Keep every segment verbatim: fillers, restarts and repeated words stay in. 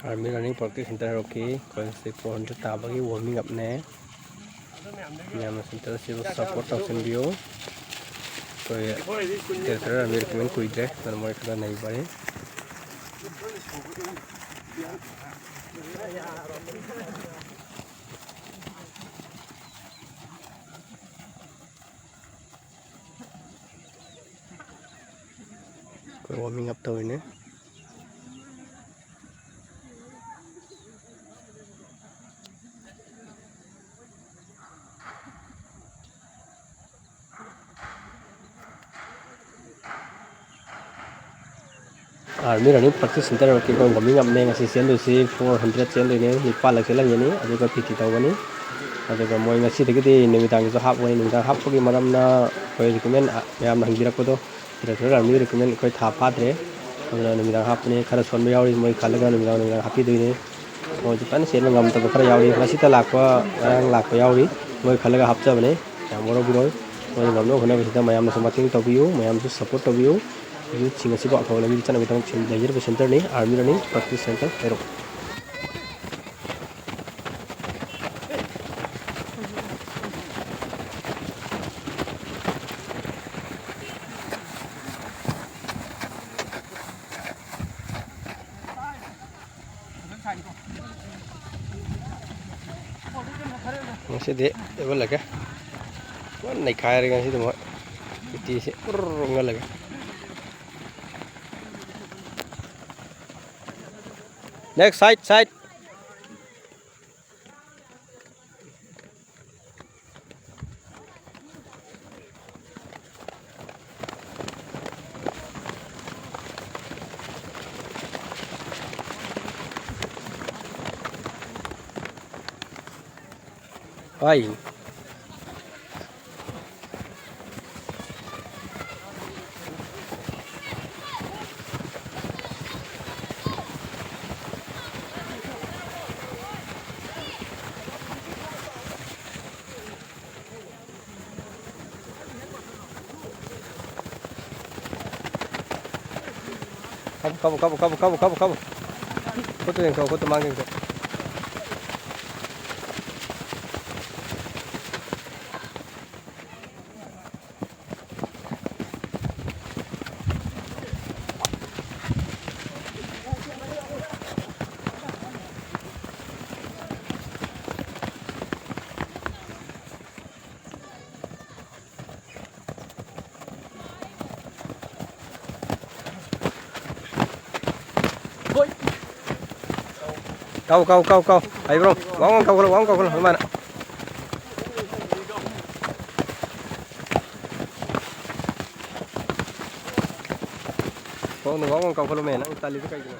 Army Running Practice Center ꯍꯥꯏꯔꯣꯛꯀꯤ ꯑꯩꯈꯣꯏ ꯉꯁꯤ four hundred ꯇꯥꯕꯒꯤ warming up ꯅꯦ꯫ ꯃꯌꯥꯝꯅ center ꯑꯁꯤꯕꯨ support ꯇꯧꯁꯤꯟꯕꯤꯌꯨ꯫ ꯑꯩꯈꯣꯏ Director Army recommend ꯀꯨꯏꯗ꯭ꯔꯦ, ꯑꯗꯨꯅ ꯃꯣꯏ ꯈꯔ ꯅꯩꯕꯅꯤ꯫ ꯑꯩꯈꯣꯏ warming up ꯇꯧꯔꯤꯅꯦ꯫ Army Running Practice Center ꯍꯥꯏꯔꯣꯛꯀꯤ ꯑꯩꯈꯣꯏ warming up ꯅꯦ꯫ ꯉꯁꯤ ꯆꯦꯟꯗꯣꯏꯁꯤ four hundred ꯆꯦꯟꯗꯣꯏꯅꯦ꯫ ꯅꯤꯄꯥꯜꯂꯛ ꯆꯦꯜꯍꯟꯒꯅꯤ, ꯑꯗꯨꯒ P T ꯇꯧꯒꯅꯤ꯫ ꯑꯗꯨꯒ ꯃꯣꯏ ꯉꯁꯤꯗꯒꯤꯗꯤ ꯅꯨꯃꯤꯗꯥꯡꯒꯤꯁꯨ ꯍꯥꯞꯄꯣꯏ꯫ ꯅꯨꯃꯤꯗꯥꯡ ꯍꯥꯞꯄꯒꯤ ꯃꯔꯝꯅ ꯑꯩꯈꯣꯏ recommend, ꯃꯌꯥꯝꯅ ꯍꯪꯕꯤꯔꯛꯄꯗꯣ, Director Army recommend ꯑꯩꯈꯣꯏ ꯊꯥ ꯐꯥꯗ꯭ꯔꯦ, ꯑꯗꯨꯅ ꯅꯨꯃꯤꯗꯥꯡ ꯍꯥꯞꯄꯅꯦ꯫ ꯈꯔ ꯁꯣꯟꯕ ꯌꯥꯎꯔꯤ, ꯃꯣꯏ ꯈꯜꯂꯒ ꯅꯨꯃꯤꯗꯥꯡ, ꯅꯨꯃꯤꯗꯥꯡ ꯍꯥꯞꯄꯤꯗꯣꯏꯅꯦ꯫ ꯃꯣꯏꯁꯨ ꯐꯖꯅ ꯆꯦꯟꯕ ꯉꯝꯗꯕ ꯈꯔ ꯌꯥꯎꯔꯤ꯫ ꯉꯁꯤꯇ ꯂꯥꯛꯄ, ꯉꯔꯥꯡ ꯂꯥꯛꯄ ꯌꯥꯎꯔꯤ꯫ ꯃꯣꯏ ꯈꯜꯂꯒ ꯍꯥꯞꯆꯕꯅꯦ꯫ ꯌꯥꯝ ꯋꯥꯔꯧꯕꯤꯔꯣꯏ꯫ ꯃꯣꯏ ꯉꯝꯅꯕ ꯍꯣꯠꯅꯕꯁꯤꯗ ꯃꯌꯥꯝꯅꯁꯨ ꯃꯇꯦꯡ ꯇꯧꯕꯤꯌꯨ, ꯃꯌꯥꯝꯁꯨ support ꯇꯧꯕꯤꯌꯨ꯫ Youth ꯁꯤꯡ ꯑꯁꯤꯕꯨ ꯑꯐꯕ ꯂꯝꯕꯤꯗ ꯆꯠꯅꯕꯒꯤꯗꯃꯛ ꯂꯩꯖꯔꯤꯕ center ꯅꯤ, Army Running Practice Center ꯍꯥꯏꯔꯣꯛ꯫ ꯉꯁꯤꯗꯤ ꯏꯜꯍꯜꯂꯒꯦ꯫ ꯐꯖꯅ ꯅꯩꯈꯥꯏꯔꯒꯦ ꯉꯁꯤꯗꯤ ꯃꯣꯏ꯫ P T ꯁꯦ ꯎꯔ ꯎꯪꯍꯜꯂꯒꯦ꯫ Next, side, side. Ai. Come, come, come, come, come, come, come. ꯈꯨꯠꯇꯨ ꯌꯦꯡꯊꯣꯛ, ꯈꯨꯠꯇꯨ ꯃꯥꯡ ꯌꯦꯡꯊꯣꯛ꯫ ꯀꯥꯎ, ꯀꯥꯎ, ꯀꯥꯎ, ꯀꯥꯎ꯫ ꯍꯩꯕ꯭ꯔꯣ? ꯋꯥꯡ ꯋꯥꯡ ꯀꯥꯎꯈꯠꯂꯣ, ꯋꯥꯡ ꯀꯥꯎꯈꯠꯂꯣ, ꯑꯗꯨꯃꯥꯏꯅ꯫ ꯈꯣꯡꯗꯣ ꯋꯥꯡ ꯋꯥꯡ ꯀꯥꯎꯈꯠꯂꯣꯃꯦ, ꯅꯪ ꯇꯜꯂꯤꯗꯣ ꯀꯩꯒꯤꯅꯣ?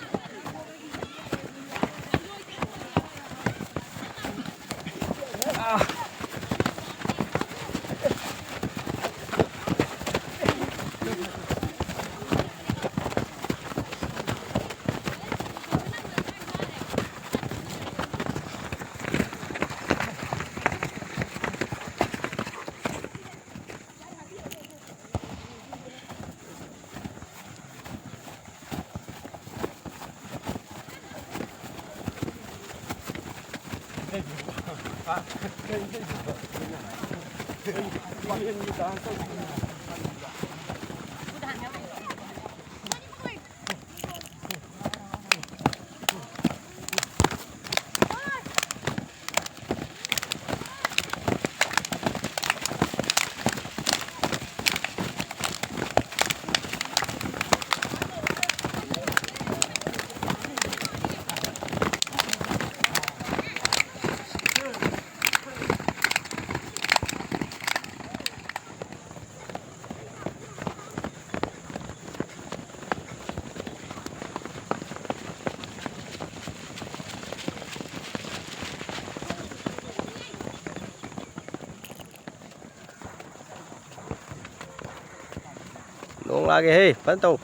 ꯅꯣꯡ ꯂꯥꯛꯑꯦꯍꯦ, ꯐꯖꯅ ꯇꯧ꯫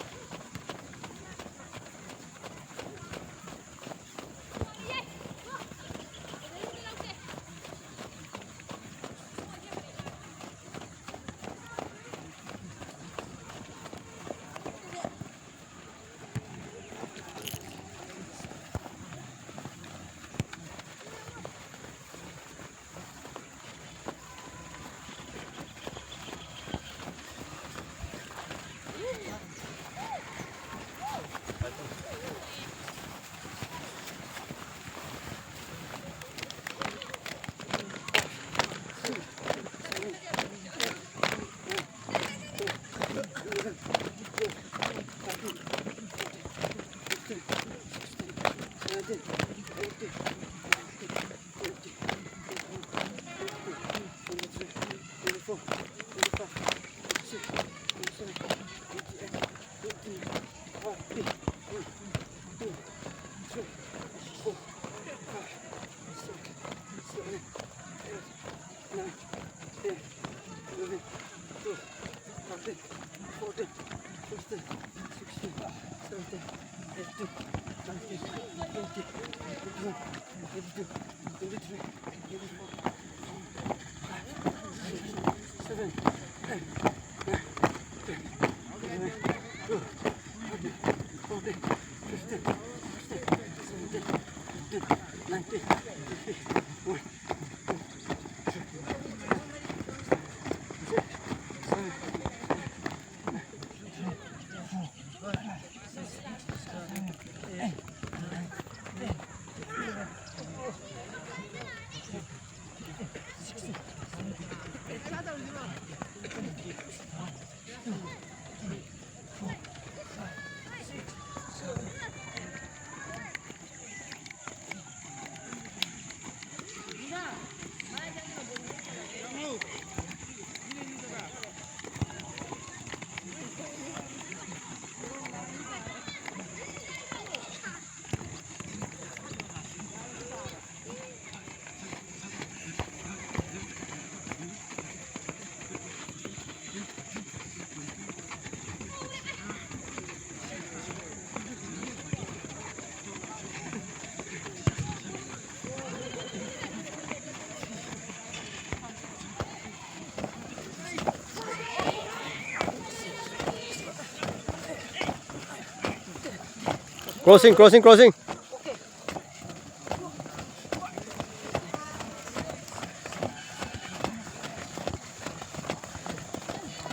Crossing, crossing, crossing.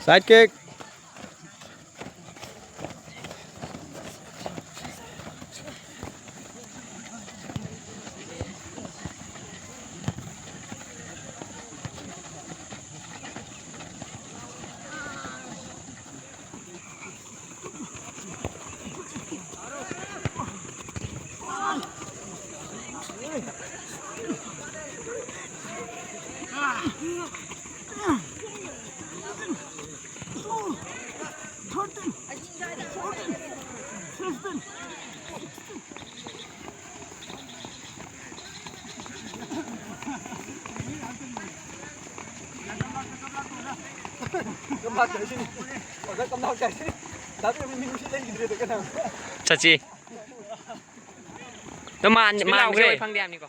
Side kick. ꯀꯝꯂꯥ ꯆꯥꯏꯁꯤꯅꯤ꯫ ꯑꯣꯖꯥ ꯀꯝꯂꯥ ꯆꯥꯏꯁꯤꯅꯤ꯫ ꯗꯥ ꯄ꯭ꯔꯦꯝꯒꯤ ꯃꯤꯅꯨꯡꯁꯤ ꯂꯩꯈꯤꯗ꯭ꯔꯦꯗ ꯀꯅꯥ? ꯆꯠꯁꯤ꯫ ꯑꯗꯣ ꯃꯥ, ꯃꯥꯟꯕꯁꯦ ꯂꯥꯎꯈ꯭ꯔꯦ꯫ ꯑꯣꯏ ꯐꯪꯗꯦ ꯍꯥꯏꯕꯅꯤꯀꯣ꯫